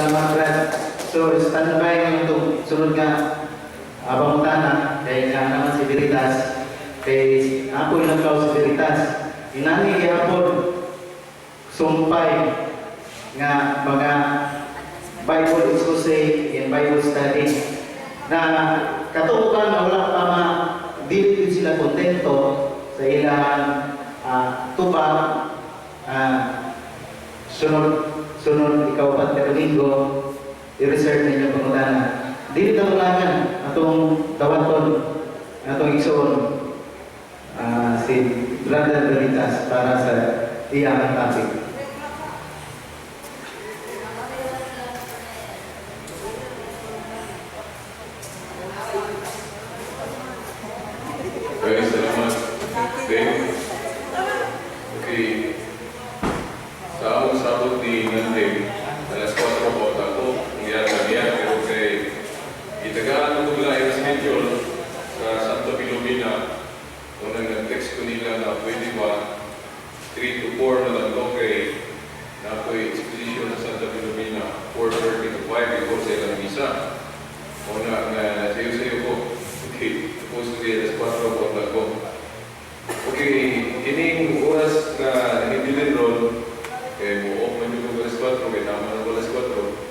Salamat, Brad. So, standby ang itong sunod nga pangutana kay nga naman si Veritas, kay ako ilang si Veritas. Inani gihapon sumpay nga mga Bible expose and Bible study na katuokan nga wala pa ma dili gyud sila kontento sa ilang tubag. Sunod sunod ikaupat ka Domingo, i-reserve ninyo pangutana. Dili ta mulangan atong dawaton atong igsoon, si Brother Veritas para sa iyang topic. Okay, salamat. Dave. Okay. Sa among sabot ni Nanding, alas 4 po ako, ang niya, pero kay itagaan ko lang yung schedule sa Santa Filomena. Unang nag-text ko nila na pwede ba 3 to 4 na lang to kay na ako'y exposition sa Santa Filomena 4:30 to 5 before sa ilang misa. Una nga sayo-sayo ko. Okay, supposed to be alas 4 po ako. Okay, kining oras na nahibilin ron, kay mo off man yung alas 4, kay tama na alas 4.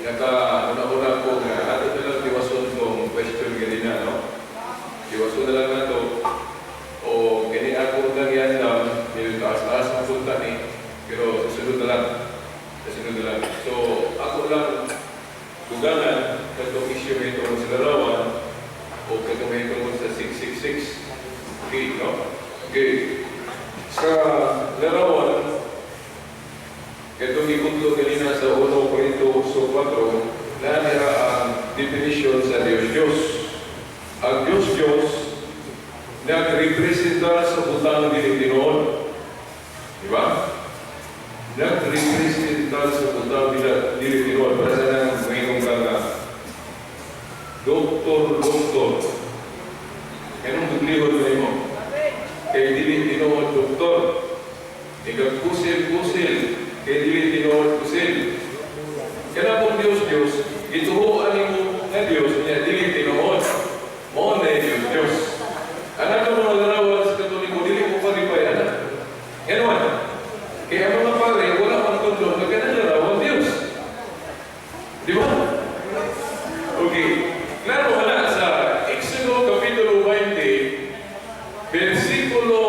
Naka, una-una ko nga, ato na lang diwason tong question ganina, no? Diwason na lang nato. O, kini ako lang yan lang, medyo taas-taas ang punta ni, pero susunod na lang. Susunod na lang. So, ako lang dugangan, katong issue may tungkol sa larawan, o katong may tungkol sa 666. Okay, no? Okay. Sa larawan, katong ikutlo kanina sa 1 Corinto 8:4, na nila ang definition sa Diyos Diyos. Ang Diyos Diyos nagrepresenta sa butang dili tinuod. Di ba? Nagrepresenta sa butang dili tinuod. Para sa nang mayroong ka nga, "Doktor, doktor." Ganong dublihon mo mo. Kay dili tinuod doktor. Ikaw, "Kusil, kusil." Kay dili tinuod kusil. Kaya pong Diyos Diyos, gituhoan nimo nga Diyos niya dili tinuod. Mao na yung Diyos Diyos. Anak ang mga larawan sa Katoliko, dili mo qualify, anak. Ganun. Kaya ang mga pare, wala pang tudlo, nga kanang larawan Diyos. Di ba? Okay. Klaro wala sa Exodo Kapitulo 20, versikulo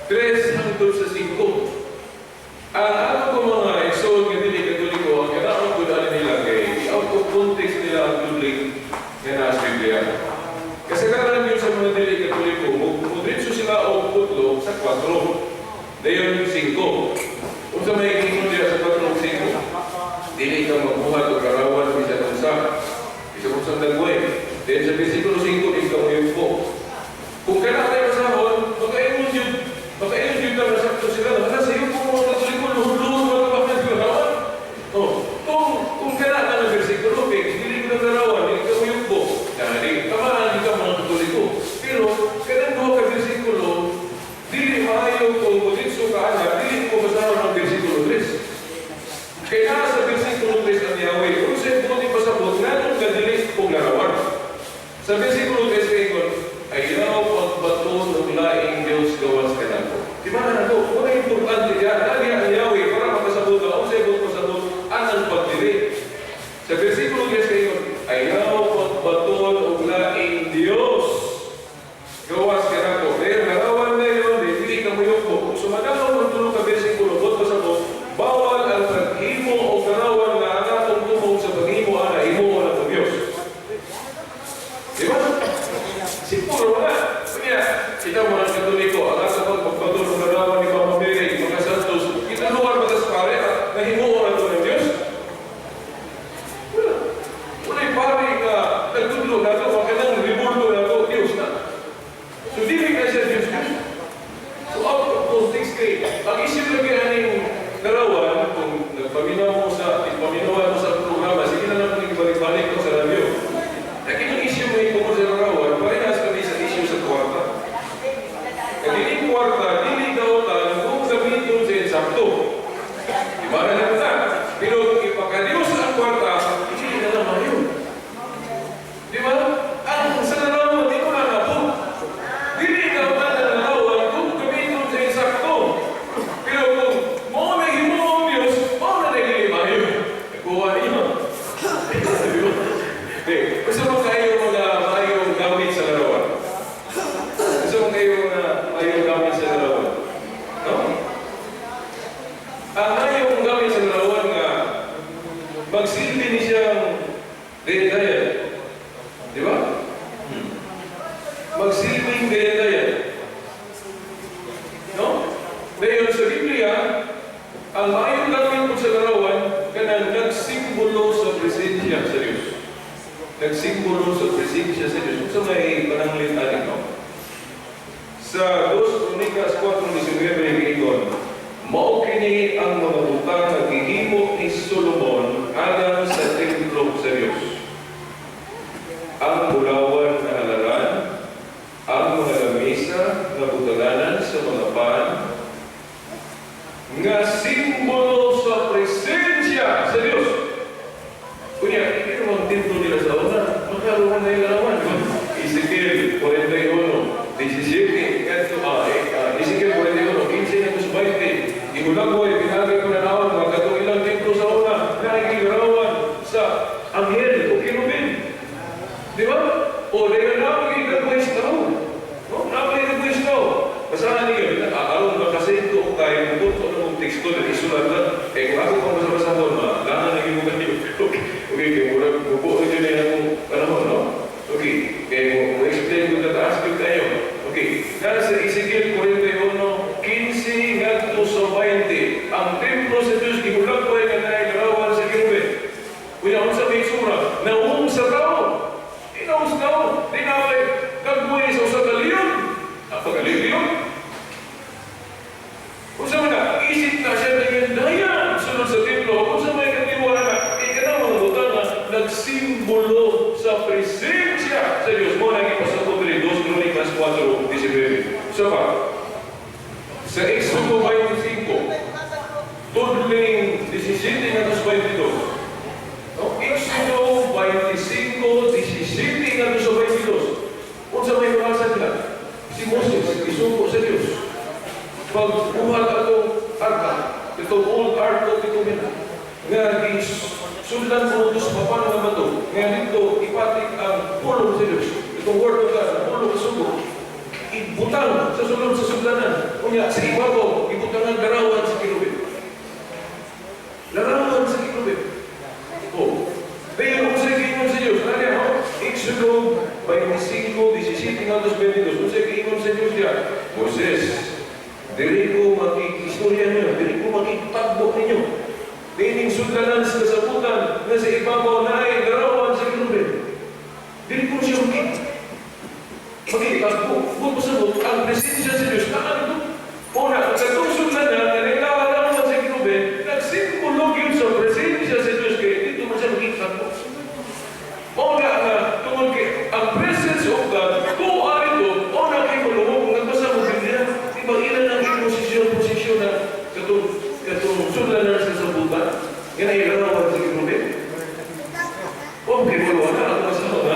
3 hangtod sa 5. Ang ano ko mga igsoon nga dili Katoliko, ang kanaon ko daan nila kay out of context nila ang tudling nga nasa Biblia. Kasagaran yun sa mga dili Katoliko, mo sila og putlo sa 4. Dayon 5. Unsa may giingon diya sa 4 ug 5? Dili ka magbuhat og larawan bisan unsa. Bisan unsang dagway. Then sa versikulo 5, di ka moyugpo. Kung kana kayo basahon, makaingon yun na masakto sila. Wala sa iyo kung mga Katoliko, luhod-luhod, wala pa ka larawan. Oh, kung kana ka ng versikulo, kay dili ka ng larawan, dili ka moyugpo. Di, tamaan di ka mga Katoliko. Pero, kanang duha ka versikulo, dili maayo kung muditso ka ana, dili mo basahon ang versikulo 3. Kaya naa sa versikulo 3 ang Yahweh, kung sa buti pasabot, nganong kadili kong larawan. Sa versikulo 3 kay "Ayaw pagbaton og laing Dios gawas kanako." Di ba na nato? Wala importante diya. Naliya ang Yahweh para makasabot ka. Unsay buot pasabot anang pagdili. Sa versikulo 3 kay "Ayaw pagbaton og laing Dios gawas kanako." Pero larawan na yun, dili ka moyugpo. Kung sumadalaw ang tulo ka versikulo, buot pasabot, bawal ang paghimo o larawan nga ang atong tumong sa paghimo ana imo na Diyos. Di ba? Magsilbi ni siyang daya. Di ba? Magsilbing daya. No? Dayon sa Biblia, ang maayong gamit mo sa larawan, kanang nagsimbolo sa presensya sa Diyos. Nagsimbolo sa presensya sa Diyos. Sa may pananglit ani, no? Sa 2 Kronikas 4:19 giingon, "Mao kini ang mga butang nga gihimo ni Solomon alang sa templo sa Dios. Ang bulawan nga halaran, ang mga lamesa nga butanganan sa mga pan, nga simbolo sa presensya sa Dios." Kunya, hindi naman templo nila sa una. Magkaroon na yung larawan. Ezekiel 41:17, kadto, Ezekiel 41, 15 na 20. Ihulagway, pinagay ko na naon, mga katong ilang templo sa una, nakikilarawan sa anghel o kerubin. Di ba? O, dahil na magigagawin sa tao. No? Napakigagawin sa tao. Basahan ninyo, aron makasento ko kayo, mututo na mong teksto na isulat na, eh kung ako pang basa-basa ko, ma, langan na yung kayo. Okay, kaya murag, bubuo nyo na yung panahon, no? Okay, kaya mo explain ko na taas yung kayo. Okay, nasa Ezekiel 41, 15 ngadto sa 20, ang templo sa Diyos, gihulagway nga nailarawan sa kerubin. Kuya, unsa may itsura? Naung sa tao. Di naung sa tao. Di na kay kagbuhi sa usa ka leon. Ah, pagka-leon. Unsa man na, isip na siya tingin daya sunod sa templo. Unsa may katiwala na, kay kanang mga butang nga nagsimbolo sa presensya sa Diyos. Mo nang ipasabot diri 2 Kronikas 4:19. Sa pa, sa Exodo 25, tudling 17 ngadto 22. No? Exodo 25, 17 ngadto sa 22. Unsa may pangasa nila? Si Moses, isugo sa Diyos. Pagbuhat atong arka, itong old ark of the covenant, nga sudlan mo ito sa papan nga bato, nga dito ipatik ang pulong sa Diyos. Itong word of God, ang pulong sa sugo, ibutang sa sulod sa sudlanan. Unya, sa ibabaw, ibutang ang larawan sa kerubin. Larawan sa kerubin. Oh. Pero kung sa giingon sa Diyos, ano yan, oh? Exodo 25, 17 ngadto 22. Kung sa giingon sa Diyos diya, "Moses, diri ko makikistorya niyo, diri ko makitagbo ninyo. Dining sudlanan sa kasabutan nga sa ibabaw na ay larawan sa kerubin. Diri ko siya makitagbo." Kung pasabot, ang presensya sa Diyos, naa dito. Una, sa itong sudlanan, nga nilarawan sa kerubin, nagsimbolo yun sa presensya sa Diyos, kaya dito man siya makitagbo. Mao na nga, tungod kay ang presence of God, tuwa rito, o na kay mulungog, kung nagbasa mo Biblia, di ba ilan ang posisyon na katong sudlanan sa kasabutan, nga nailarawan sa kerubin? O, kay mo na, ako sa mga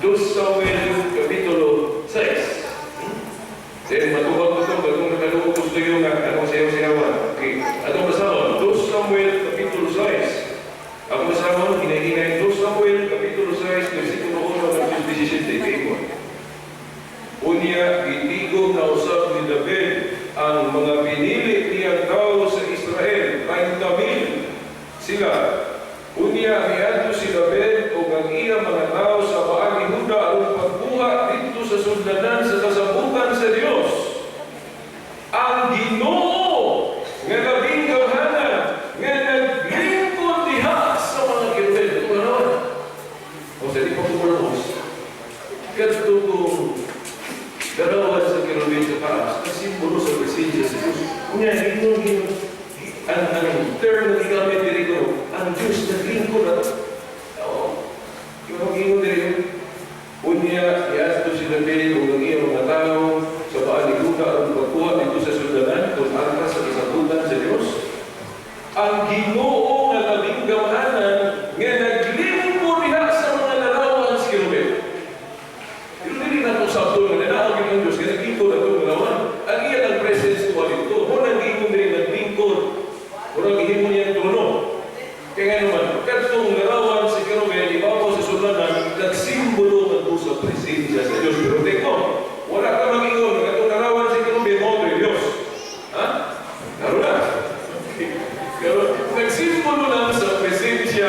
2 Samuel Kapitulo 6. Then, matubag ko ito, bagong nakaluko ko sa iyo nga, anong sayaw-sayawan. Okay, atong basahon, 2 Samuel Kapitulo 6. Ang basahon, hinay-hinay, 2 Samuel Kapitulo 6, versikulo 1 hanggang 17. Kay "Unya, gitigom na usab ni David ang mga pinili niyang tao sa Israel, 30,000 sila. Unya, miadto si David ug ang iyang mga tao sa Baal Huda aron pagbuhat didto sa sudlanan sa kasabutan sa Dios. Ang Ginoo nga labing gamhanan nga naglingkod diha sa mga kerubin." Ito na naman. O sa di pa kumulong. Kadto kung larawan sa kerubin sa taas, na simbolo sa presensya sa Diyos. Unya, ingon ang term na gigamit diri ko, ang Diyos naglingkod at oo. Yung ingon diri, "Unya, iadto si David ug ang iyang mga tao sa Baal ni Huda aron pagkuha dito sa sudlanan kung arka sa kasabutan sa Dios. Ang Ginoo nga labing gamhanan nga naglingkod diha sa mga larawan sa kerubin." Pero dili na ito sabto nga naa gyud ang Diyos nga naglingkod atong larawan. Ang iya ang presence tuwa dito. Mo nang giingon diri naglingkod. Murag gihimo niya ang trono. Kaya nga naman, kadtong larawan sa kerubin ibabaw sa sudlanan, nagsimbolo man sa presensya sa Diyos. Pero teko, wala ka mag-ingon nga katong larawan sa kerubin mo kay Diyos. Ha? Laro na. Pero nagsimbolo lang sa presensya.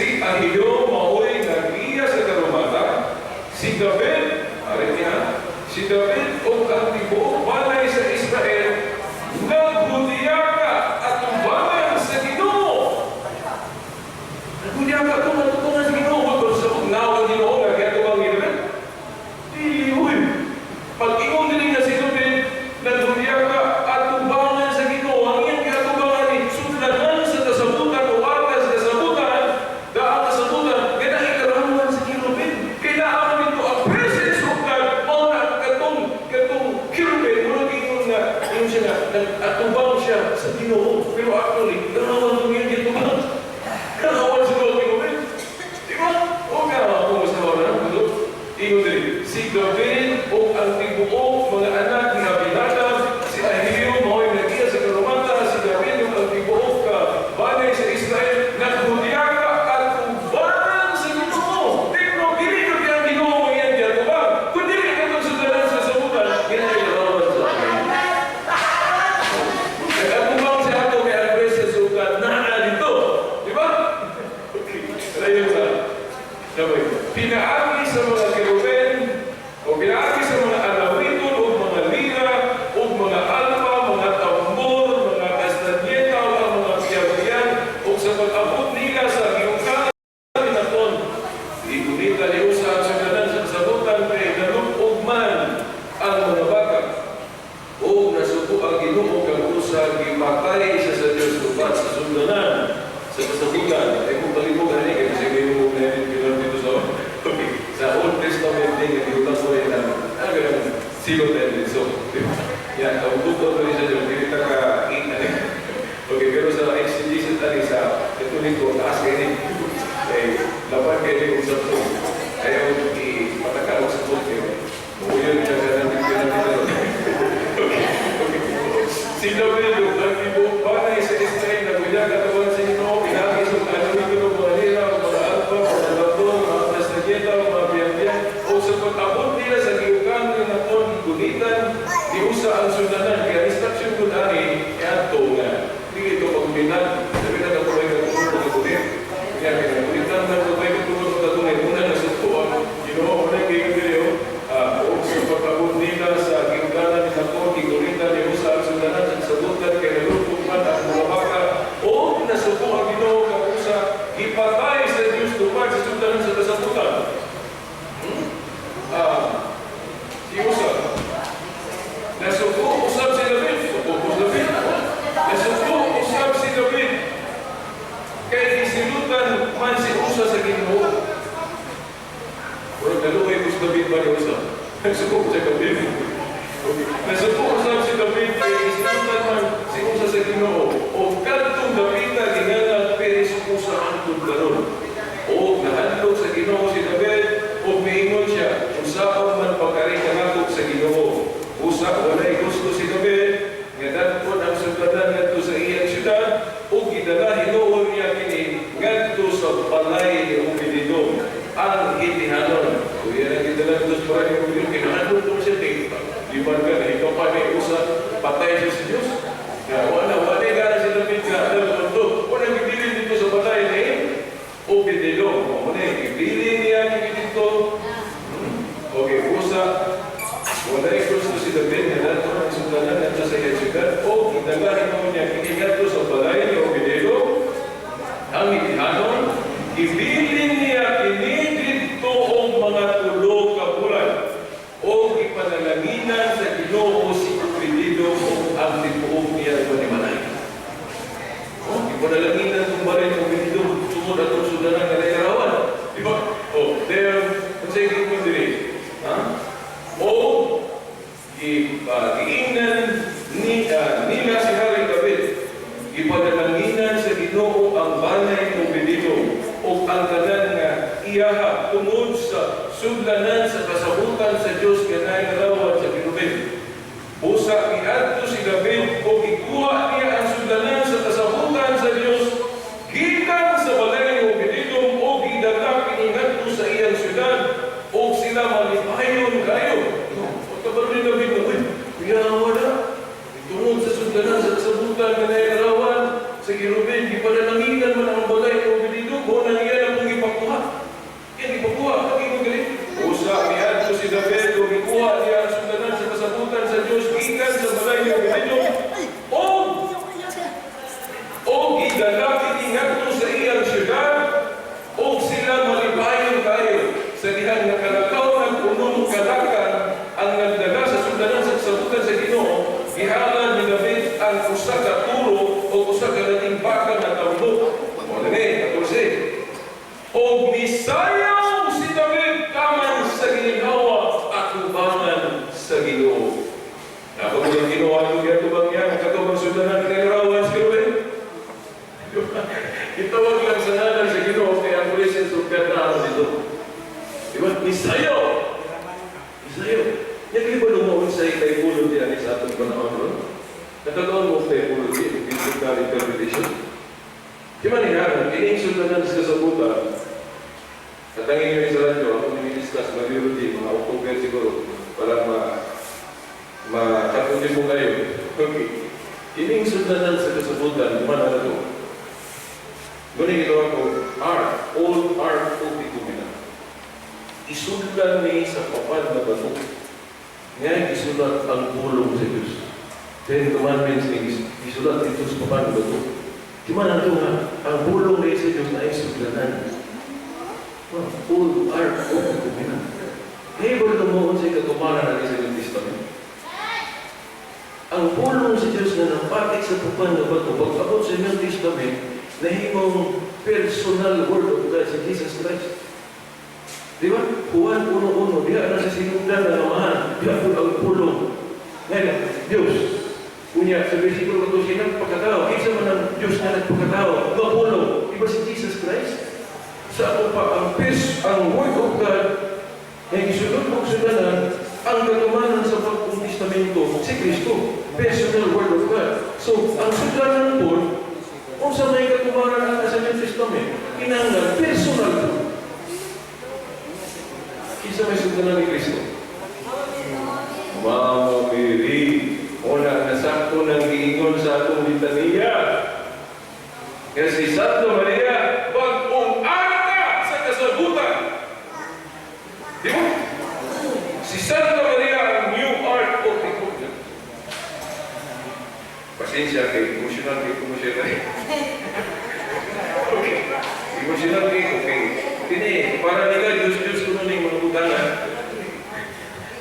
Si Ahio maoy nagiya sa karumata, si David, ari niya, si David o ang tibuok balay sa Israel, naghudiyaka atubangan sa Ginoo. Naghudiyaka kung atubangan sa Ginoo, wag sa nawa Ginoo nga giatubang ni David. Dili, uy. Pag ingon dili nga si David, naghudiyaka atubangan sa Ginoo, ang iyang giatubangan ni sudlanan sa kasabutan o arka sa kasabutan, daang kasabutan, nga naikarawan sa kerubin. Kailangan nito ang presence of God, mao na ang katong kerubin, murag ingon nga, ingon siya nga, nag-atubang siya sa Ginoo. Pero actually, larawan itong iyang giatubang. Larawan sa Ginoo kerubin. Di ba? O nga, kung mas na, ano? Ingon diri, si David o ang tibuok mga anak ni Abinadab, si Ahio mao'y nagiya sa karumata, si David o ang tibuok ka balay sa Israel, naghudiyaka atubangan sa Ginoo. Pero dili gyud ang Ginoo ang iyang giatubang. Kun dili katong sudlanan sa kasabutan, ginahilarawan sa akin. Nag-atubang siya ato kay ang presence of God naa dito. Di ba? Okay. Dayon sa Sabay, pinaagi sa mga kerubin o pinaagi sa mga alawiton o mga lira o mga alpa, mga tambor, mga kastanyeta o ang mga piyapiyan o sa pag-abot nila sa giukangan ni Igunita ni Usa ang sudlanan sa kasabutan kay nalupog man ang mga baka. O nasuko ang Ginoo kang Usa, gipatay siya sa Dios tupad sa sudlanan sa kasabutan. Eh kung palibog ani kay kasi kayo mo na dito sa okay. Sa Old Testament din nga giutang ko rin ang ano ganun silot na din. So, di ba? Yan, ang tukod ko rin sa Diyos, dili ta ka ina. Okay, pero sa exegesis ani sa Katoliko, taas kayo ni. Eh, laban kayo ni usap ko. Ayaw i-pataka og sabot kayo. Muyon ka sa natin kayo natin. Okay. Si David, ang tibuok balay sa Israel, naguyag katawan sa Ginoo, pinagi sa alawito ng mga lira, mga alpa, mga labon, mga kastanyeta, mga biyang-biyang, o sa pag-abot nila sa giukan ng Nakon, gunitan, di usa ang sudlanan. Kaya instruction ko ani, e ato nga, dili ito pagbinan, sabi na katulay ka tulog pagkagunit. Kaya kaya, na katulay ka tulog pagkagunit, una na sa tuwa, Ginoo, una kayo dili, o sa pag-abot nila sa giukanan ni Nakon, gigunitan ni usa ang sudlanan sa kasabutan, kay nalupog man ang mga baka, o nasuko ang Ginoo kang usa, ipatay sa Diyos tupad sa sudlanan sa kasabutan. Si Usa, nasuko usab si David, suko ko si David. Nasuko usab si David, kay gisilutan man si Usa sa Ginoo. Pero naluoy ko si David ba ni Usa? Nasuko ko siya David. Okay. Nasuko usab si David kay gisilutan man si Usa sa Ginoo. O kadtong Davida ginganang Perez Usa hangtod karon. O nahadlok sa Ginoo si David o miingon siya, usaon man pagkari kanako sa Ginoo. Usa walay gusto si David nga dadpon ang sudlanan ngadto sa iyang syudad o gidala hinuon niya kini ngadto sa balay ni Obed-Edom ang Gitihanon. O yan ang gidala ngadto sa balay ni Obed-Edom. Kinahadlok ko siya tingin. Liban ka na ikaw pa ni Usa, patay siya sa Diyos. Ya, wala, wala gana si David nga dito. Wala gibilin dito sa balay ni Obed-Edom. O na, gibilin niya kini dito. Okay, Usa, walay gusto si David nga dadto ang sudlanan ngadto sa iyang syudad o gidala hinuon niya kini ngadto sa balay ni Obed-Edom ang Gitihanon. Gibilin niya kini didto og mga 3 ka bulan o ipanalanginan sa Ginoo si Obed-Edom o ang tibuok niya panimalay. O ipanalanginan kung balay ni Obed-Edom tungod atong sudlanan nga larawan. Di ba? O, then, unsay giingon diri? Ha? O giingnan ni nila si Hari David, ipanalanginan sa Ginoo ang balay ni Obed-Edom o ang tanan nga iyaha tungod sa sudlanan sa kasabutan sa Dios nga nailarawan sa kerubin. Busa miadto si David o gikuha niya ang sudlanan sa kasabutan sa Dios gikan sa balay ni Obed-Edom o gidala kini ngadto sa iyang syudad o sila malipayon kayo. Pagkabalo ni David, uy, kuya wala. Tungod sa sudlanan sa kasabutan nga nailarawan sa kerubin, gipanalanginan man ang balay ni Obed-Edom, o nang iya ang usa ka turo o usa ka lating baka nga tambok. O nani, 14. Og nisayaw si David taman sa ginhawa atubangan sa Ginoo. Ako mo yung Ginoo ato giatubang niya, katubang sudlanan kay larawan sa Ginoo. Itawag lang sa ngalan sa Ginoo kay ang presence of God na dito. Di ba? Nisayaw! Nisayaw. Yan di ba lumuon sa typology ani sa atong panahon ron? Nakagaon mo typology, biblical interpretation. Di ba niya, kining sudlanan sa kasabutan, at ang inyo sa radyo, ako ni-discuss, mag-review, mga October siguro, para makatuloy mo kayo. Okay. Kining sudlanan sa kasabutan, di ba na ito? Guni gitawag ko, Ark, Old Ark of the Covenant. Isudlan ni sa papan na bato. Nga isulat ang pulong sa Diyos. Ten Commandments ni isulat dito sa papan na bato. Di man ito nga, ang pulong ni sa Diyos na isudlanan. Well, Old Ark of the Covenant. Kaya ba lumuon sa katumaran ng sa New Testament? Ang pulong sa Diyos na napatik sa papan na bato, pag-abot sa New Testament, nahimong personal word of God si Jesus Christ. Di ba? Juan 1.1, diha na sa sinugdan na Amahan, diha po ang pulong. Ngayon, Diyos, kunya, sa versikulo 14, nagpakatao. Kinsa man ang Diyos na nagpakatao? Nga pulong. Di ba si Jesus Christ? Sa ako pa, ang word of God, na gisulod og sudlanan, ang katumanan sa Bagong Testamento, si Kristo. Personal word of God. So, ang sudlanan po, unsa may katumanan ang sa New Testament, kinahanglan personal po. Kinsa may sudlanan ni Kristo? Mama Mary. Una, nasakto ng giingon sa atong litaniya. Kasi si Santa Maria, bag-ong arka sa kasabutan. Di ba? Si Santa Maria ang new ark of the covenant. Pasensya kay emotional kay emotional kay. Okay. Emotional kay okay. Kini para nila Diyos Diyos kuno ning mga butangan.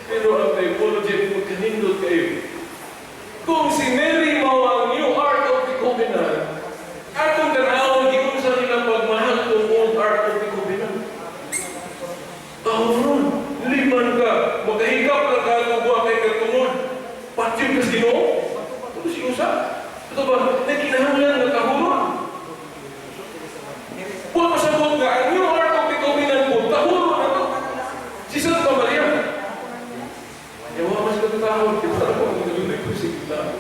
Pero ang typology mo kanindot kayo. Kung si Mary mao ang new ark of the covenant, atong tanawon giunsa sa nilang pagmahal kung old ark of the covenant. Taon liman ka, makahigap lang ka kung kay katungod. Patyon ka sa Ginoo. Ito si Usa. Ito ba, nagkinahanglan nga kahuron. Huwag masabot nga, ang new ark of the covenant po, tahuron na to. Si Santa Maria. Yawa mas katutahon, di ba ako ang nalunay ko si kita.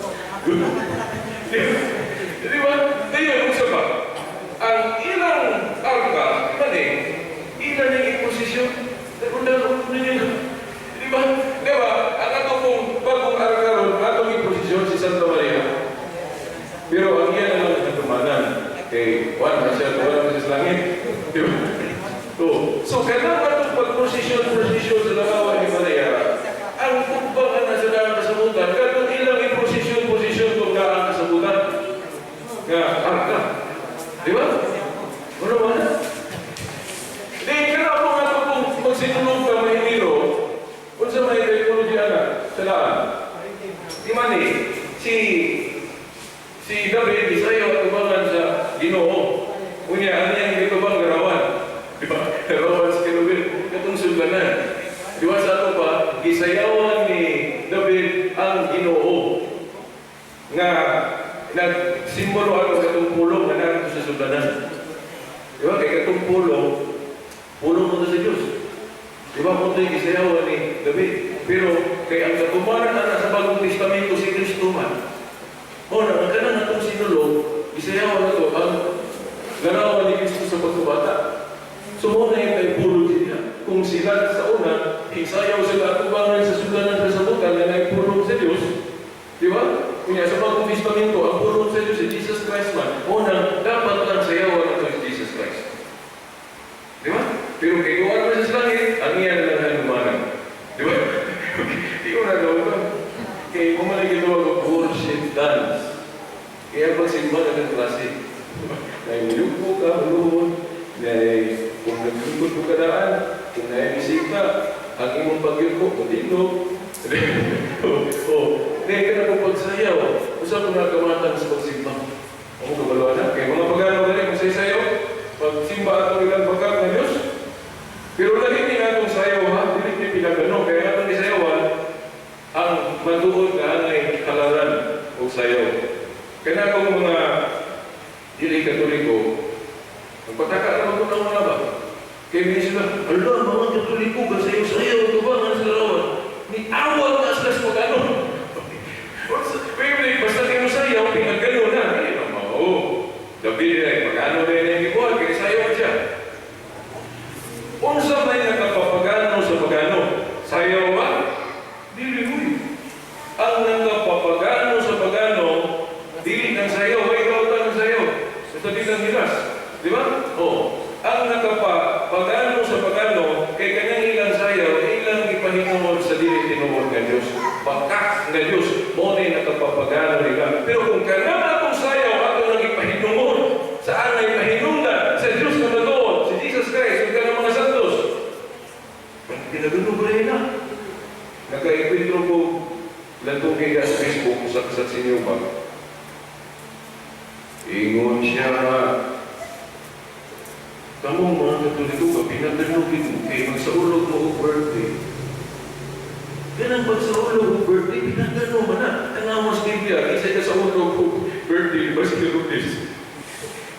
Di ba? Di unsa ba? Ang ilang arka, mani, ilan yung iposisyon. Di ba? Di ba? Ang ato kong bagong arka ron, atong iposisyon si Santa Maria. Pero ang iya naman katumanan. Kay Juan, siya, wala siya sa langit. Di ba? So, kanang atong pag-prosesyon, prosesyon sa lakawan ni Maria, ang tubang na sa daang kasabutan, katong ilang i-prosesyon, posisyon kung daang kasabutan. Nga, arka. Di ba? Ano ba na? Di, kaya mo nga ito kung magsinulog ka may Enero, kung sa may typology ana, sa daan. Di man eh, si David, isayaw at tubangan sa Ginoo. Unya, ano yung gitubang garawan? Di ba? Garawan sa Kerubin, katong sudlanan. Di ba sa ato pa, gisayawan ni David ang Ginoo. Nga, nagsimbolo ano katong pulong nga nato sa sudlanan. Di ba? Kay katong pulong, pulong mo sa Diyos. Di ba? Kung ito'y gisayawan ni David. Pero, kay ang katumanan na sa Bagong Testamento si Kristo man. O na, ang kanang atong sinulog, gisayawan na to ang larawan ni Kristo sa pagkabata. So mo na yung typology niya. Kung sila sa una, isayaw sila atubangan sa sudlanan sa kasabutan na nagpulong sa Diyos, di ba? Kunya sa Bagong Testamento, ang pulong sa Diyos si Jesus Christ man. Una, dapat lang sayawan na ito si Jesus Christ. Di ba? Pero kay doon man sa langit, ang iya na lang hanumanan. Di ba? Di ko na daw ba? Kay mo man gitawag og worship dance. Kaya pag simba na ng klase, nahimilugpo ka, ulunod, kung naglingkod mo kadaan, kung nahimisita, ang imong pagyuko, matindog. Oh, di ka na pagsayaw. Usa ko na kamatan sa pagsimba. Ako kabalo na. Kay mga pagano gani kung sayo, pagsimba ato ilang bakak nga Diyos. Pero lahi ni atong sayaw ha, dili ni pinagano. Kaya atong gisayawan, ang matuod nga angay halaran og sayaw. Kaya akong mga dili Katoliko, magpataka naman ko ng mga ba? Kaya hindi sila, "Ala, mga Katoliko, gasayaw-sayaw, ito ba, nga sila rawan?" Ni awat na sila sa pagano. Baby, basta kayo sayaw, pinagano na. Hindi naman, oo. Dabi na, pagano na yung ibuhat, kaya sayaw siya. Unsa may nakapapagano sa pagano? Sayaw ba? Dili mo. Ang nakapapagano sa pagano, dili ng sayaw, way kautan ng sayaw. Sa di lang gilas. Di ba? Oo. Ang nakapapagano sa pagano, kay kanyang ilang sayaw, ilang ipahinungod sa dili tinuod nga Diyos. Bakak nga Diyos, mo na nakapapagano nila. Pero kung kanang atong sayaw, atong nang ipahinungod, saan na ipahinungdan? Sa Diyos na matuod, si Jesus Christ, ug kanang mga santos. Pinagano ba rin na? Nakaipintro ko lantong sa Facebook sa sinyo ba? Ingon siya nga, "Kamo mga Katoliko ka, pinaganugin mo kay magsaulog mo og birthday. Kanang pagsaulog og birthday, pinagano man na. Ang amos Biblia, isa ka sa ulog og birthday, ba si Lourdes?"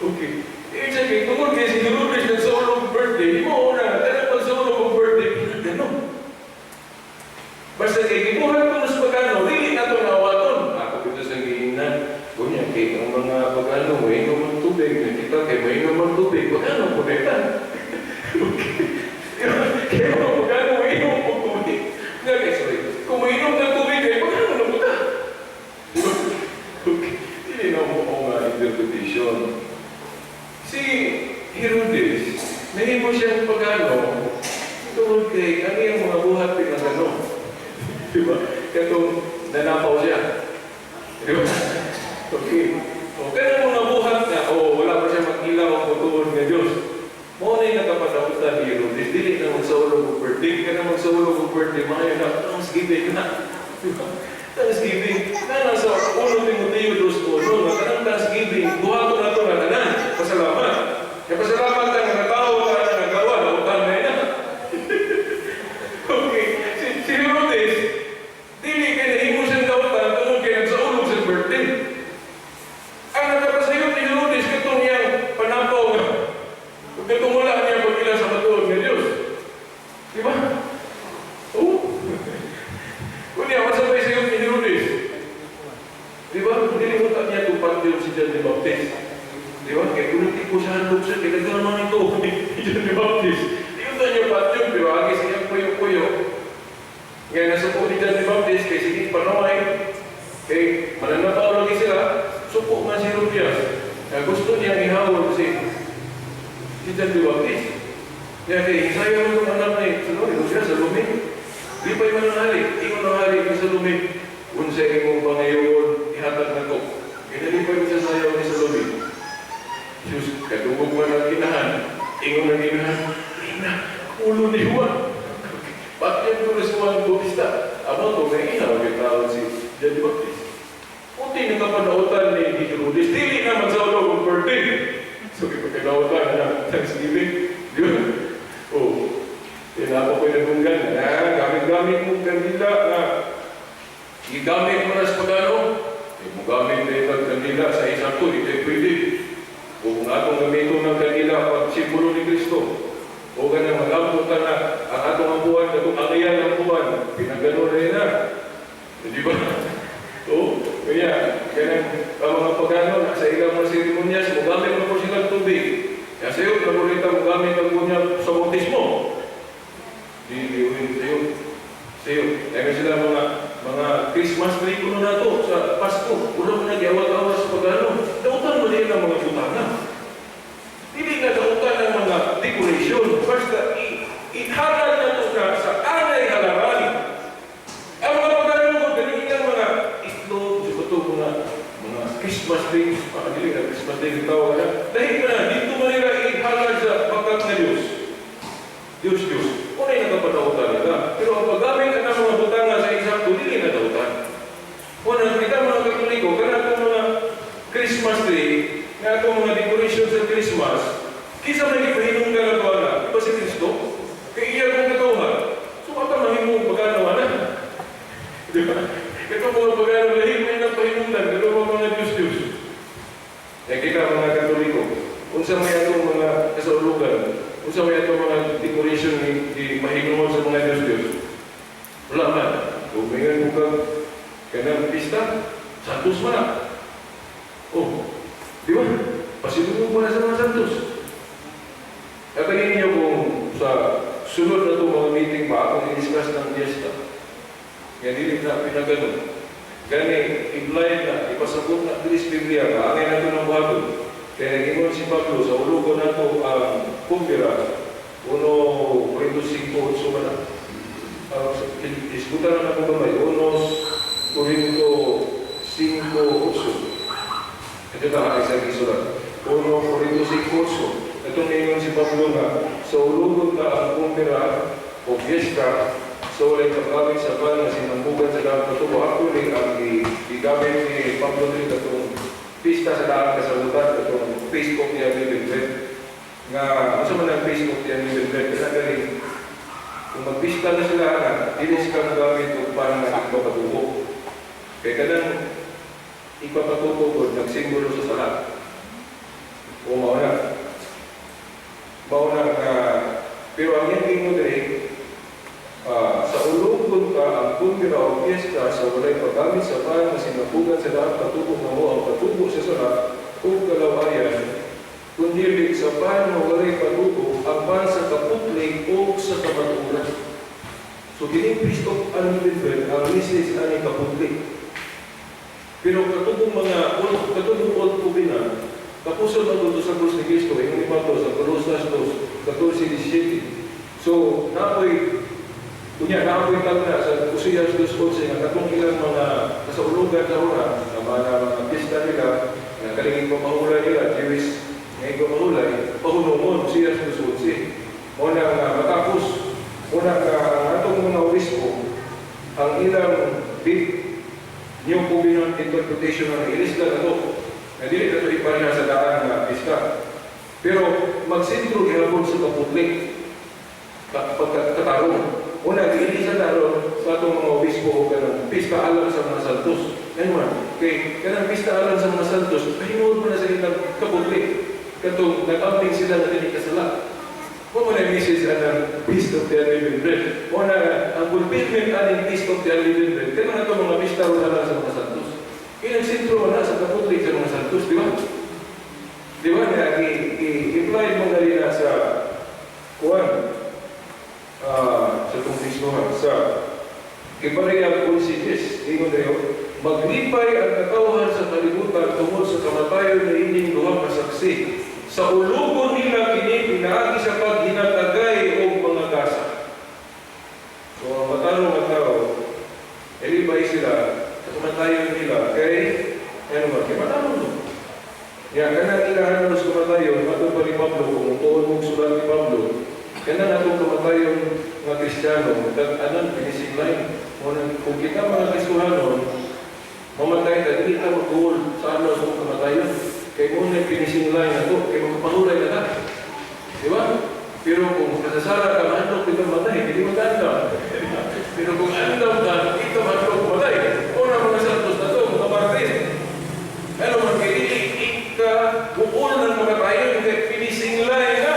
Okay. Ibig sabihin, tungkol kay si Lourdes nagsaulog og birthday, mo na, kanang pagsaulog og birthday, pinagano. Basta kay gibuhat ko sa pagano, dili na ito nawaton. Ako dito sa giingnan, kunya, kay ang mga pagano, mainom ang tubig, nakita kay mainom ang tubig, pagano po na. Okay. Kaya mga pagano, mainom ang tubig. Nga kay, sorry, kung mainom ng tubig, kay pagano na po ta. Okay. Hindi na mo nga interpretation. Si Herodes, nahimo siyang pagano, tungod kay ang iyang mga buhat pinagano. Di ba? Katong nanapaw siya. Di ba? Okay. O, kaya mga buhat na, o wala pa siya mag-ilaw ang matuod nga Diyos. Mo na yung nakapanautan ni Herodes. Dili na magsaulog og birthday. Ka na magsaulog og birthday. Mga na, Thanksgiving na. Di ba? Thanksgiving. Na nasa 1 Timoteo 2.1, nga kanang Thanksgiving, buhaton na ito na tanan. Pasalamat. Kaya pasalamat ang nakatao ka na nagawa, nautan na yun. Okay. Si Herodes, dili kay nahimo siyang dautan tungod kay nagsaulog sa birthday. Ang nakapasayot ni Herodes katong iyang panapaw nga. Ug katong wala niya pag-ila sa matuod nga Dios. Di ba? Oo. Kunya, masabay sayot ni Herodes. Di ba? Dili mo ta niya kung patyon si John the Baptist. Di ba? Kaya kung hindi ko siya handog siya, kaya nagkaroon man ito ni John the Baptist. Di ko niya patyon, pero agi siyang puyo-puyo. Ngayon, nasuko ni John the Baptist, kay sige, panaway, kay mananapaw lagi sila, suko man si Herodias. Kaya gusto niya ihawol si John the Baptist. Kaya kay isayo mo itong anak ni Salome, siya, Salome. Di pa yung hari, ingon ang hari ni Salome, "Unsa imong pangayoon, ihatag nako." Kaya nalipay mo siya sayaw ni Salome. Diyos, kadungog man ang inahan. Ingon ang inahan, "Ina, ulo ni Juan." Patyan ko na si Juan Bautista. Amo to, may ina, may tawag si John the Baptist. Unti nakapanautan ni Herodes, dili na magsaulog og birthday. So, ipagkanautan na Thanksgiving. Di ba? Oh, tinapa ko yung nagunggan. Na, gamit-gamit mo kandila na gigamit mo na sa pagano. Eh, mo gamit na yung kandila sa isang to, hindi pwede. O kung atong gamiton ng kandila pag simbolo ni Kristo, o ganang mag-ampo ta na ang atong ampuan, atong angayan ng buwan, pinagano na yun na. Di ba? Oo, kaya, ganang ang mga pagano, sa ilang mga seremonyas, mogamit mo po silang tubig. Kaya sa'yo, naburita mogamit ang bunya sa bautismo. Di, di, sa'yo. Sa'yo. Kaya sila mga Christmas tree kuno na to sa Pasko. Wala mo nag-awat-awat sa pagano. Dautan mo din ang mga butana. Dili na dautan ng mga decoration. Basta ihalal na ito na sa anay halaran. Ang mga pagano ko, galing ilang mga itlog, sa ito mga Christmas tree, dili na Christmas tree yung tawag na. Dahil na, dito man nila ihalal sa pagkat na Diyos. Diyos, Diyos. Una yung nakapanautan nila. Pero ang paggamit ng mga butanga sa eksakto, dili na dautan. Una, kita mga Katoliko, kanang Nga atong mga decoration sa Christmas, kinsa man gipahinungdan ato ana? Di ba si Kristo? Kay iya kong katawhan. So ata mahimong pagano ana. Di ba? Ito mga pagano lahi may nagpahinungdan, pero mga Diyos-Diyos. Kaya kita mga Katoliko, unsa may atong mga kasaulugan, unsa may atong mga decoration ni di mahinungod sa mga Diyos-Diyos? Wala man. Kung may mo kang kanang pista, Santos man na. Oh, di ba? Pasilungon mo na sa mga Santos. At tingin niyo kung sa sunod na itong mga meeting ba, akong i-discuss ng fiesta. Yan, dili na pinagano. Gani, implied na, ipasabot na diri sa Biblia, kaangay na ito ng buhaton. Kaya nag-ingon si Pablo, sa ulugo na ito ang kumpira, 1 Corinto 5, 8 ba na? Isgutan na ako gamay, 1 Corinto 5, 8. Ito na ang isang isulat. 1 Corinto 5, 8. Ito ngayon si Pablo nga, sa ulugon na ang kumpira o fiesta, sa walay paggamit sa pan nga sinambugan sa daang patubo. Actually, ang gigamit ni Pablo dito itong pista sa daang kasabutan, itong Feast of the Unleavened Bread. Nga, unsa man ang Feast of the Unleavened Bread? Kasi galing, kung magpista na sila, ana, dili sila magamit og pan nga ipapatubo. Kaya kanang ipapatubo ko, nagsimbolo sa sala. O mao na. Mao na nga, pero ang ending mo diri, sa ulugon ka ang kumpira o piyesta sa walay paggamit sa pan nga sinapugan sa daang patubo nga mo ang patubo sa sala ug kalawayan, kundi sa pan nga walay patubo ang pan sa kaputli o sa kamatuoran. So kining Feast of Unleavened Bread ang message ani kaputli. Pero katubong mga katubong Old Covenant, kapuso na dito sa krus ni Cristo, ingon ni Pablo sa Colosas 2, 14-17. So, napoy kunya, naapoy tagna sa Osías 2.11 nga katong ilang mga kasaulugan sa ura, nga mga pista nila, nga kalingin pamahulay nila, Jewish nga pamahulay, pahunungon, Osías 2.11. Mao na nga matapos, una nga ang atong mga obispo, ang ilang big New Covenant interpretation ng ilis lang ito, nga dili na ito ipareha sa daan nga pista. Pero magsentro gihapon sa kaputli, pagkatarong. Una, giilisan na ron sa atong mga obispo o kanang pista alang sa mga santos. Yan man, kay kanang pista alang sa mga santos, pahinuod mo na sa ilang kaputli. Katong nag-amping sila na dili kasala. Mo na message anang Feast of the Unleavened Bread. Mo na ang fulfillment aning Feast of the Unleavened Bread. Kanang ato mga pista ron alang sa mga santos. Kaya ang sentro na sa kaputli sa mga santos, di ba? Di ba na i-apply mo na rin na sa kuan sa itong Kristohan, sa Ibareya Consides, ingon rin, maglipay ang katawhan sa kalibutan tungod sa kamatayon na inyong duha ka saksi. Sa ulugon nila kini pinaagi sa paghinatagay og mga gasa. So ang matarong nga tao, elibay sila sa kamatayon nila kay ano ba, kay matarong no. Ya, kanang ilahan sa kamatayon, matod pa ni Pablo, kung tuon mong sulat ni Pablo, kanang atong kamatayon nga Kristiyano, anan finishing line. Kung kita mga Kristohanon, mamatay ta, dili ta mag-goal sa ano sa kamatayon. Kay mo na finishing line ato, kay magpahulay na ta. Di ba? Pero kung kasasara ka, mahadlok di ka matay, dili magandam. Pero kung andam ka, di ka mahadlok matay. Una mga santos na to, mga martir. Ano man, kay dili ka bukol ng mga tayo, kay finishing line na.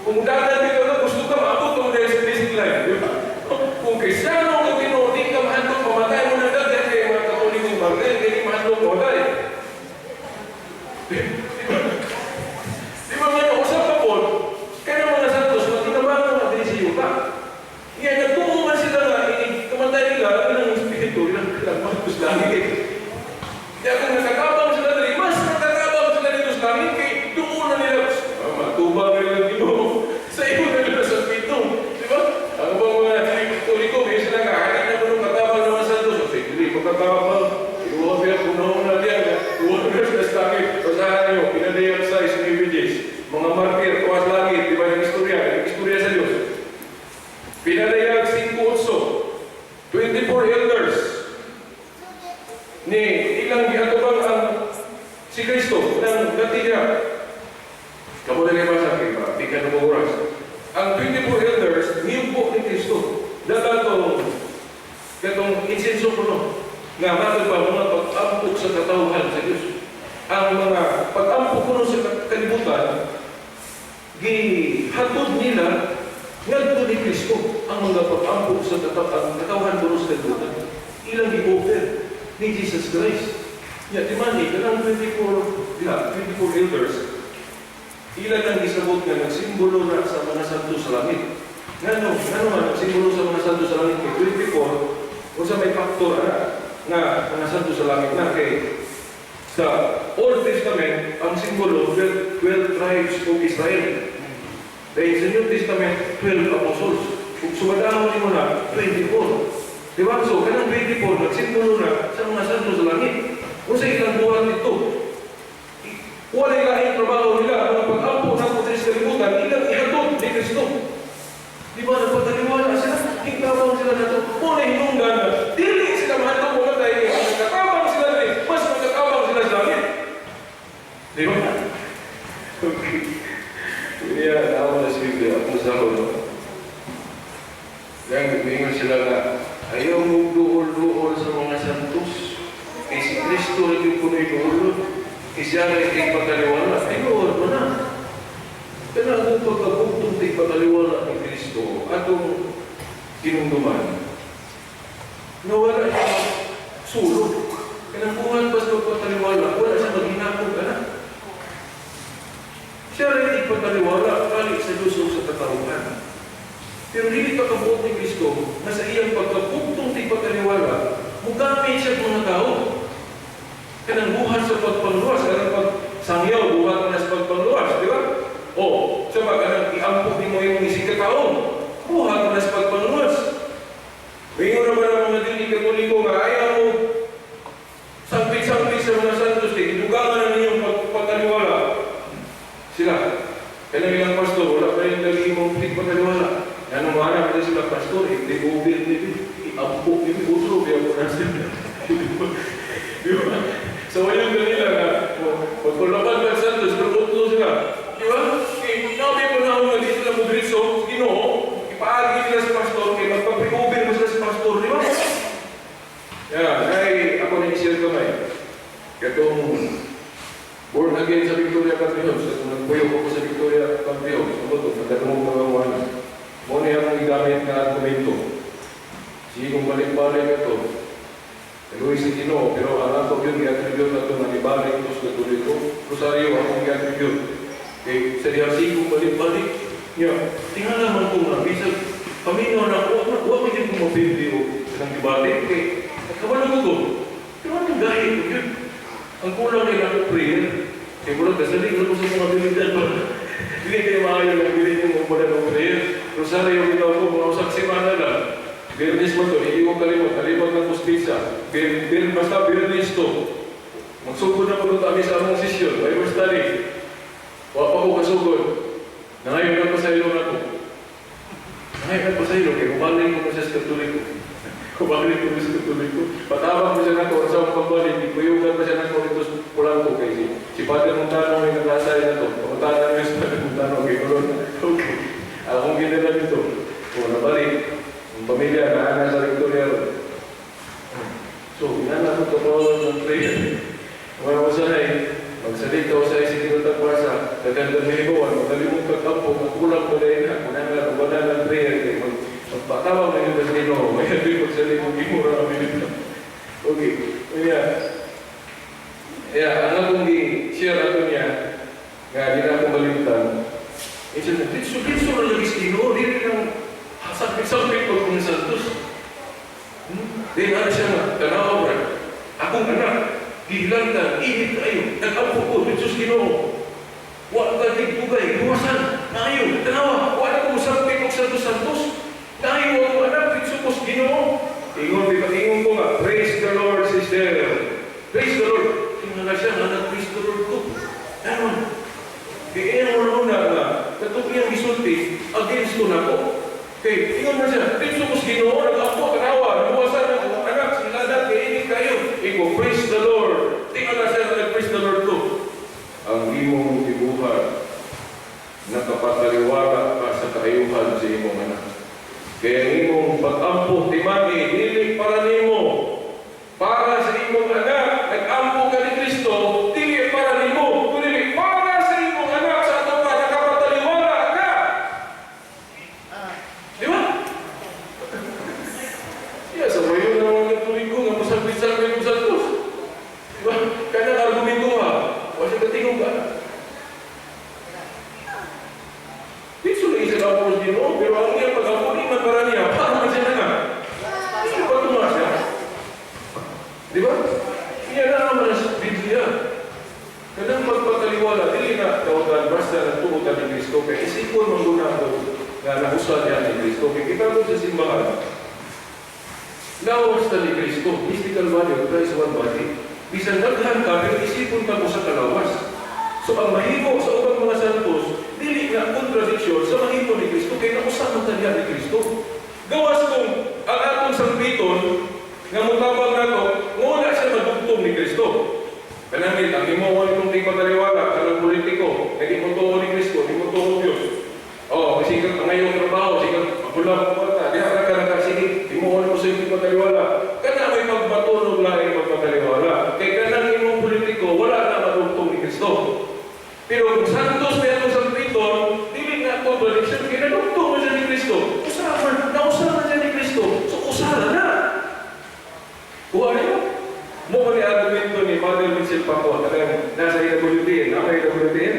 Kung dagan dito na, gusto ka maabot mo dahil sa finishing line. Di ba? Kung Kristiyano ka Ginoo, di ka mahadlok mamatay mo na dagan kay mga Katolikong martir, di mahadlok mamatay. Di ba? Di ba nga usap ka po, kaya mga santos, magkinabangan nga din si yuta. Nga, nagtuo man sila nga, kamatay nila, ang espiritu, ilang ilang magpus langit. Kaya kung nakatabang sila dali, mas nakatabang sila dito sa langit, kay doon na nila, matubang nila Ginoo, sa iyo na nila sa pito. Di ba? Ang bang mga Katoliko, may sila nga, hakit na mo nung katabang ng mga santos. So, dili, pagkatabang, iuha siya, punaw na diyan, iuha na sila sa langit. Basahan niyo, Gisulti niya. Kamo na kayo sa akin, ba? Di ka na oras. Ang 24 elders, niyupo ni Kristo. Dala tong katong insenso ko, no? Nga matod pa mga pag-ampok sa katawhan sa Diyos. Ang mga pag-ampok kuno sa kalibutan, gihatod nila ngadto ni Kristo ang mga pag-ampok sa katawhan kuno sa kalibutan. Ilang gi-offer ni Jesus Christ. Ya, di man ni kanang 24, diha, 24 elders, ila nang gisabot nga nagsimbolo na sa mga santo sa langit. Ngano man nagsimbolo sa mga santo sa langit kay 24, unsa may factor ana nga mga santo sa langit na? Kay sa Old Testament, ang simbolo 12, 12 tribes of Israel. Dahil sa New Testament, 12 apostles. Kung sumadahon nimo na, 24. Di ba? So, kanang 24, nagsimbolo na sa mga santo sa langit. Kung sa ilang buhat ito, wala laing trabaho nila, mga pag-ampo na po sa kalibutan, ilang ihatod ni Kristo. Di ba, nagpataliwala sila, ikaw sila na ito. Muna hinungdan na, dili sila mahadlok mamatay, kaya nagkatabang sila rin, mas magkatabang sila sa langit. Di ba? Okay. Kaya, ako na si Biblia, ako sa ako, no? Kaya nagmingon sila na, ayaw mo duol-duol sa mga santos. Kay si Kristo rin yung punoy duol. Kay siya rin kay pagkaliwala. Tinuod mo na. Kaya kung pagkabugtong ti pagkaliwala ni Kristo, atong kinumduman, nawala siya sulod. Kaya buhat pas pagpataliwala, wala siya maghinakog ka na. Siya rin ipagkaliwala, kali sa Diyos o sa katawhan. Pero dili pa kabuot ni Kristo na sa iyang pagkabugtong ti pagkaliwala, mugamit siya mga tao. Kanang buhat sa pagpangluwas, kanang pagsangyaw, buhat na sa pagpangluwas, di ba? O, sa pag kanang iampok nimo yung isig kataon, buhat na sa pagpangluwas. Mingon naman ang mga dili Katoliko nga ayaw mo sampit-sampit sa mga santos, kay gidugangan na ninyong pagkaliwala. Sila, kaya ilang pastor, wala pa rin lagi mong pagkaliwala. Ano mga anak nila sila, pastor, hindi ko ubir ni iampok ni utro, biya ko na sila. Di ba? So, ayun kanila nga, pagkulabad ng santos, pero utro sila. Di ba? Eh, nabi mo na ako nga di sila mo Ginoo, ipaagi nila sa pastor, kay magpapriubir mo sila sa pastor, di ba? Yeah, kay ako na i-share kamay. Katong born again sa Victoria Country House, katong nagpuyok ako sa Victoria Country House, ako to, nagkatungog na mga. Mo ni akong gigamit nga argumento. Sige kung balik-balik ito, Luis si Ginoo, pero ang ako yun, gi-attribute na ito nga ibalik ko sa Katoliko. Rosario akong gi-attribute. Kay sa diha kung balik-balik, nya, tingala man ko nga, bisag paminaw na ako, wa man gyud ko mapildi o kanang ibalik. Kay, kabalo ko ko, pero anong gahit ko yun? Ang kulang ay ako prayer. Kay murag kasalig ko sa mga bilitan pa. Dili kayo maayo lang, dili yung umulan ng prayer. Rosario bitaw ko, mga usak semana lang. Biyernes mo to, hindi ko kalimot, kalimot ng pustisa. Basta Biyernes to. Magsugod na po kami sa among session, Bible study. Wa pa ko kasugod. Nangayon na pa sa ilo na ko. Nangayon na pa sa ilo, kay kumalik ko sa Katoliko. Kumalik ko sa Katoliko. Patabang ko siya nako, sa akong pagbalik, ikuyugan pa siya nako dito sa Polanco kay si Padre Montano may naglasay na to. Pamuntahan niyo si Padre Montano kay Corona. Okay. Akong ginala dito. O, nabalik. Ang pamilya, naana sa Victoria. So, inana ko to ng prayer. Mga masahay, magsalita ko sa isip ng tagwasa, daghan hibawan, magalimot kag ampo, magkulang ko dahil na, kunang wala ng prayer, kay magpatawag na yun sa Ginoo, may hindi magsalit kung gimura ang bilita. Okay, kaya, kaya ang akong i-share ato niya, nga di na akong balimutan, eh siya, ditso, ditso na lagi sa Ginoo, dili lang sakit-sakit pag kung santos. Di na siya nga, tanaw bra, akong anak, gihilangtan, init kayo, nag-ampo ko, ditso sa Ginoo. Wa ka tigtugay, luwasan, naayo, tanawa, wa na ko musakit og santos-santos. Naayo akong anak, ditso ko sa Ginoo. Ingon, di ba, ingon ko nga, "Praise the Lord, sister. Praise the Lord." Tingnan na siya, nga nag-praise the Lord ko. Ano? Kaya mo na nga, katong iyang gisulti, against ko na ko. Kay, ingon man siya, ditso ko sa Ginoo, nag-ampo, tanawa, luwasan akong anak, siladat, kay init kayo. Iko, "Praise the Lord." Tingnan na siya, nag-praise the Lord ko. Ang Nga nausa niya ni Kristo. Kaya kita mo sa simbahan, lawas na ni Kristo, mystical body of Christ, one body. Bisan daghan ka, pero isipon ka mo sa kalawas. So ang mahimo sa ubang mga santos, dili nga contradiction sa mahimo ni Kristo, kay nausa man ta niya ni Kristo. Gawas kung ang atong sangpiton, nga mutabang nato, wala siya madugtong ni Kristo. Kanang ang imo mo itong tigpataliwala, kanang politiko, nga di mo tuo ni Kristo, di mo tuo Diyos. Oh, sige ka ngayong trabaho, sige magulang mo bata, diha ka ka sige, di mo mo sa tigpataliwala. Kana may pagbato laing pagpataliwala. Kay kanang imong politiko, wala na madugtong ni Kristo. Pero kung santos na itong sangpiton, dili na contradiction, kay nadugtong mo siya ni Kristo. Usaman, nausaman siya ni Kristo. So usara na. Kuha niyo? Mo ni argumento ni Father Mitchell Paco, kanang nasa AWTN, nama AWTN,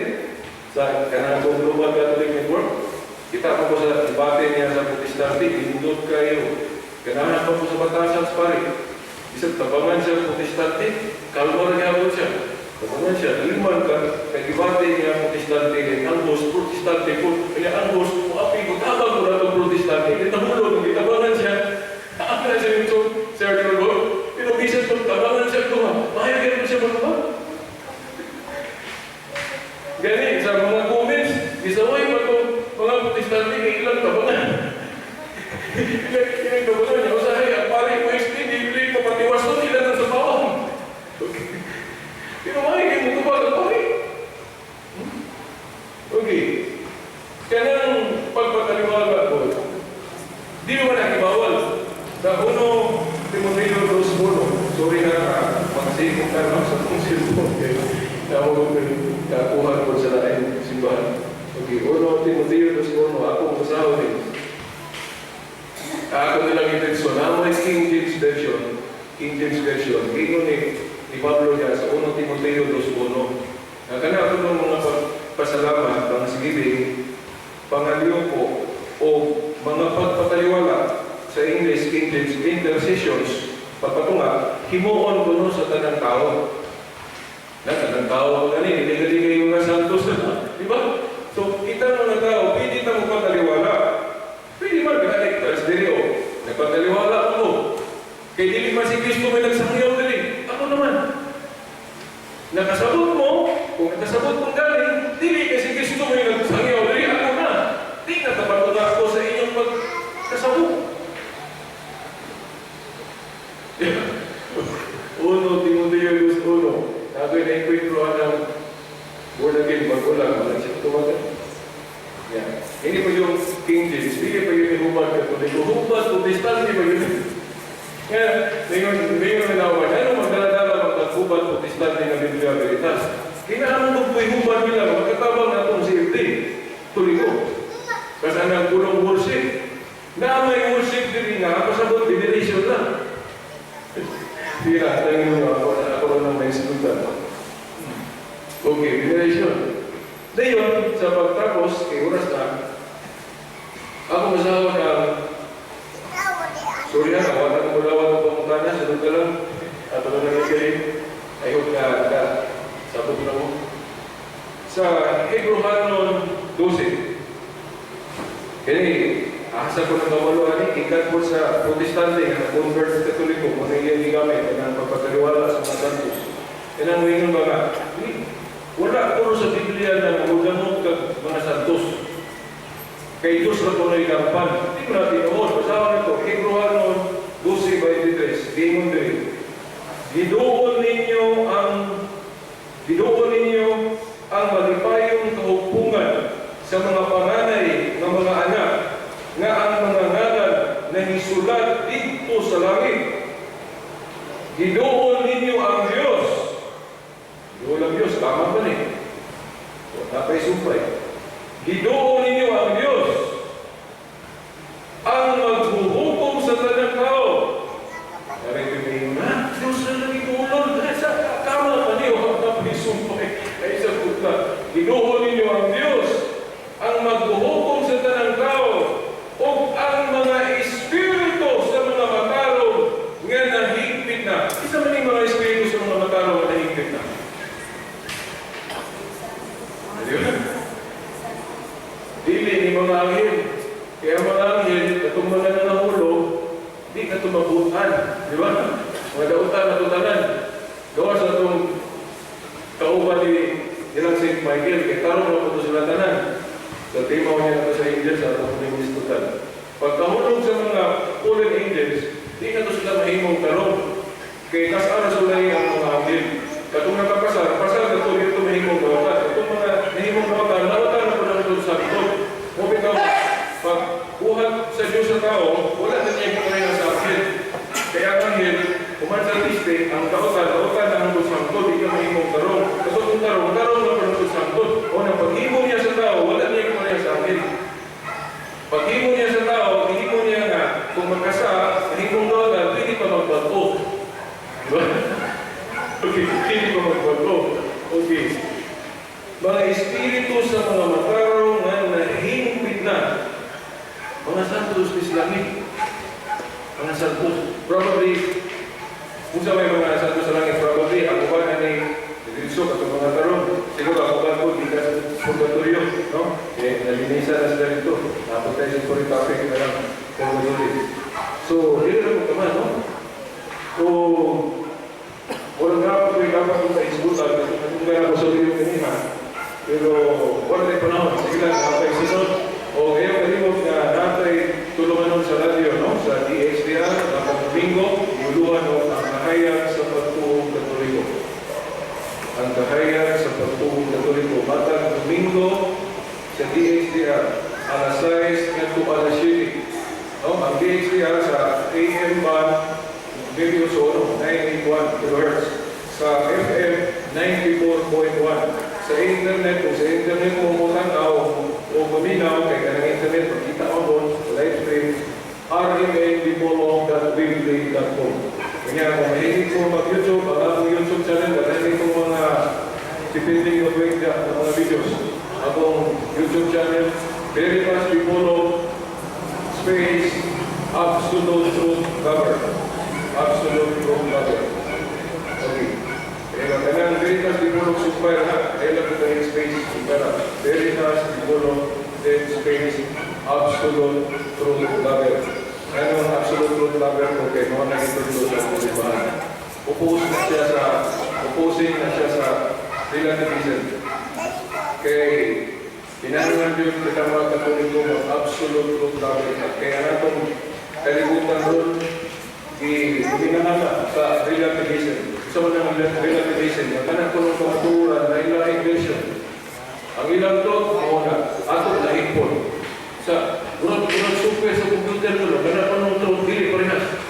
sa kanang Global Catholic Network. Kita ko sa debate niya sa Protestante, indot kayo. Ganahan pa ko sa batasan sa pare. Bisag tabangan siya Protestante, kalmo ra gyapon siya. Tabangan siya, liman ka, kay debate niya Protestante, kay ang host, Protestante po, kaya ang host, mo api ko, tabang ko na itong Protestante, kaya nahulog, gitabangan siya. Ang na siya yung Sir Lord, pero bisan pag tabangan siya ko, mahal kayo siya magtubang. Gani, sa mga comments, gisaway pa itong mga Protestante kay ilang tabangan. Ilang tabangan niya. Usahay, ang pare mo explain, di papatiwas doon, ilan ang sa bawang. Okay. Pero mahal kayo mo tubag ang pare. Okay. Kanang pagpataliwala ko, di naman nakibawal. Sa 1 Timoteo 2:1, sorry na ka, magsikong ka no, sa itong cellphone. Okay. Nahugot ko kakuha ko sa laing simbahan. Okay, 1 Timoteo 2:1, ako masahod din. Ako nilang intensyon, na may King James Version, King James Version, ingon ni Pablo niya sa 1 Timoteo 2:1. Nga kana ako ng mga pasalamat, thanksgiving, pangaliyoko, o mga pagpataliwala, sa English, King James, intercessions, pagpatunga, himuon kuno sa tanang tao. Na, tanang tao ang gani, hindi kayo mga santos na, di ba? So, kita mga tao, pwede ta mo pataliwala. Pwede man, gani, tapos dili o, nagpataliwala ko. Kay dili man si Kristo may nagsangyaw dili. Ako naman. Nakasabot mo, kung nakasabot mong galing, dili kay si Kristo may nagsangyaw dili, ako na. Di na tapatunga ako sa inyong pagkasabot. 1 Timoteo 2:1. Ako'y na-enkwentro ng born again, bago lang, wala siya tumagal. Yeah. Hindi pa yung King James, hindi pa yung hubad Katoliko, hubad Protestante pa yun. Kaya, ngayon, ngayon na naman, ano magdala-dala magkagubad Protestante nga Biblia Veritas? Kailangan mo magpuy hubad nila, magkatabang na itong CFD. Tuliko. Kasi ang kulong worship. Na may worship din nga, pasabot, veneration lang. Sige na, tingin mo ako, ako lang may sinutan. Okay, veneration. Dayon, sa pagtapos, kay oras na, ako masawa na, sorry na, wala na mulawan ng pamutana, sunod ka lang, at ano na kayo, I hope na, na sabot na mo. Sa Hebrew 12, kini, asa ko ng kawaluan ni, ikat mo sa Protestante, nga convert sa Katoliko, kung ano yung gigamit, ang pagpataliwala sa mga santos. Yan ang wingon ba nga, wala puro sa Biblia na mugamot kag mga santos. Kay Diyos na kuno'y kampan. Hindi mo natin tinuod. Basahan ito. Hebrew 12:23. Gingon diri. Giduon ninyo ang malipayong kahugpungan sa mga panganay ng mga anak nga ang mga ngalan nahisulat didto sa langit. Giduon ninyo ang Diyos. Giduon ang Diyos, tama ba ni? Napay sumpay. Giduon ninyo ang Diyos ang maghuhukom sa tanang tao. Narinig na, Diyos na nagitulon. Sa tama pa niyo, napay sumpay. Ay sa puta. Giduon ninyo ang Diyos ang maghuhukom sa tanang tao o ang mga espiritu sa mga matarong nga nahigpit na. Isa man yung mga espiritu sa mga matarong nga nahigpit na. Di ba? Dili ni mga anghel. Kaya mga anghel, katong mga nangahulog, di na tumabutan. Di ba? Mga dautan na tutanan. Gawa sa itong kauban ni nilang Saint Michael, kay tarong na po ito sila tanan. Sa timaw niya na ito sa angels, sa atong ministutan. Pagkahulog sa mga fallen angels, di na ito sila mahimong tarong. Kay kasara sulay ang mga anghel. Katong nakapasar, pasar na ito, dito mahimong dautan. Katong mga nahimong dautan, nautan na po na ito sa ito. Mo bitaw, pag buhat sa Diyos sa tao, wala na niya kapareha sa anghel. Kaya ang anghel, human sa tiste, ang dautan, dautan na hangtod sangtod, di ka mahimong tarong. Katong kung tarong, tarong na po hangtod sangtod. O na paghimo niya sa tao, wala niya kapareha sa anghel. Paghimo niya sa tao, himo niya nga, kung magkasa, mahimong dautan, pwede pa magbago. Diba? Okay, pwede pa magbago. Okay. Mga espiritu sa mga matarong nga nahingpit na. Mga santos is langit. Mga santos. Probably, kung sa may mga santos sa langit, probably, ang uban na ni Diretso, katong mga tarong. Siguro ang uban ko, di ka sa purgatorio, no? Eh, nalinisan na sila dito. Napot tayo sa current topic na lang, purgatory. So, dili na po tama, no? So, walang dapat ko yung dapat kong kaisbutan, kung kaya ko sa yung kanina. Pero, wala tayo panahon. Sige lang, napay sunod. O ngayon, kalimot na natay tulungan sa radyo, no? Sa DXDR, napang Domingo, yuluhan o ang kahayag sa pagtuong Katoliko. Ang kahayag sa pagtuong Katoliko. Matag Domingo sa DXDR, alas 6 ngadto alas 7. No? Ang DXDR sa AM band, radio Sono, 981 kHz. Sa FM, 94.1. Sa internet, kung sa internet mo mo tanaw o paminaw, kay kanang internet, makita mo doon, sa live stream, rmndipolo.weebly.com. Kanya, kung mahilig ko mag-YouTube, ang akong YouTube channel, daghan itong mga depending on weight na mga videos. Akong YouTube channel, Veritas Dipolo space Absolute Truth Lover. Absolute Truth Lover. Okay. Kaya kanang Veritas Dipolo Supire ha. Kaya lang ito yung space Supire. Veritas Dipolo then space Absolute Truth Lover. Ano ang Absolute Truth Lover ko kay mga nagitulo sa simbahan. Opposing na siya sa relativism. Kay kinahanglan yun kita mga Katoliko mag absolute truth lover ka. Kaya natong kalibutan ron ginahana sa relativism. Sa man ang relativism, ang kanang kunong kamatuoran na ilang version. Ang ilang truth, mao na, ato lahi pod. Sa murag murag software sa computer ko, kanang kunong truth, dili parehas.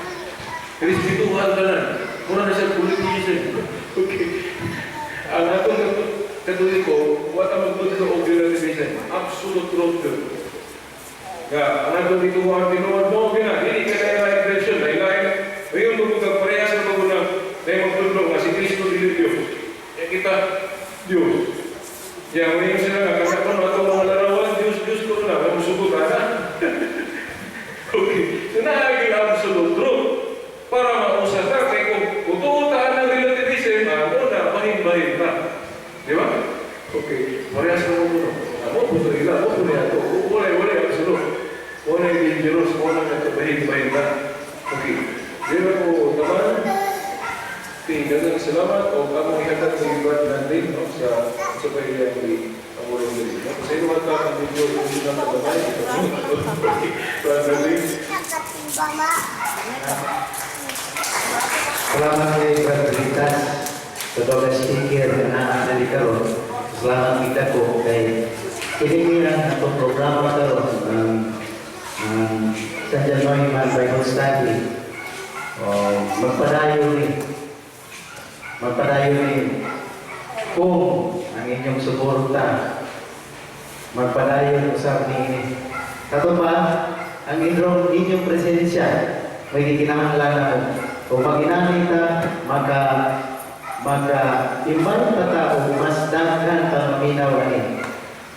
Respetuhan tanan. Mura na siya politicism. Okay. Ang atong Katoliko, wala magtudlo og relativism. Absolute truth yun. Nga, ang atong dito ang tinuod mo, gina, dili ka na lain version, na ilain. Ngayon mo kung parehas na pag na magtudlo nga si Kristo dili Diyos. Eh kita, Diyos. Ya, ngayon sila nga, kasi ako atong mga larawan, Diyos, Diyos ko na, mamusugot na. Okay. So, naaging absolute truth. Para mausa ka, kaya kung tuutaan ng relativism, ano na, bahin-bahin na. Di ba? Okay. Parehas na mo muna. Amo po ito ila, mo po niya ito. Wala, wala, absolute. Wala dangerous, wala na ito, bahin-bahin na. Okay. Di ba po, naman? Okay, daghang salamat o among ihatag ni Brad Nandin, no, sa pahiyang ni Amorong Dili. No? Sa inyo ka ang medyo hindi na kagamay. Okay, Brad Nandin. Salamat kay Brad Veritas sa doga speaker na naa diri karon. Salamat kita ko kay kini ang atong programa karon ang San Neumann Bible Study. O magpadayon ni magpadayon ni kung ang inyong suporta, magpadayon usab ni. Kato pa ang inyong presensya may gikinahanglan namo. Kung maginamit ta, maka maka invite ta ta og mas daghan pa maminaw ani.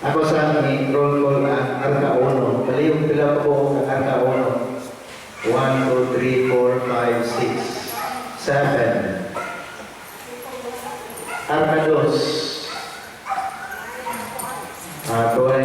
Ako sa ni roll call ang Arka 1. Palihog pila pa ko ang Arka 1. 1, 2, 3, 4, 5, 6, 7. Arka 2. Ah, tuwa.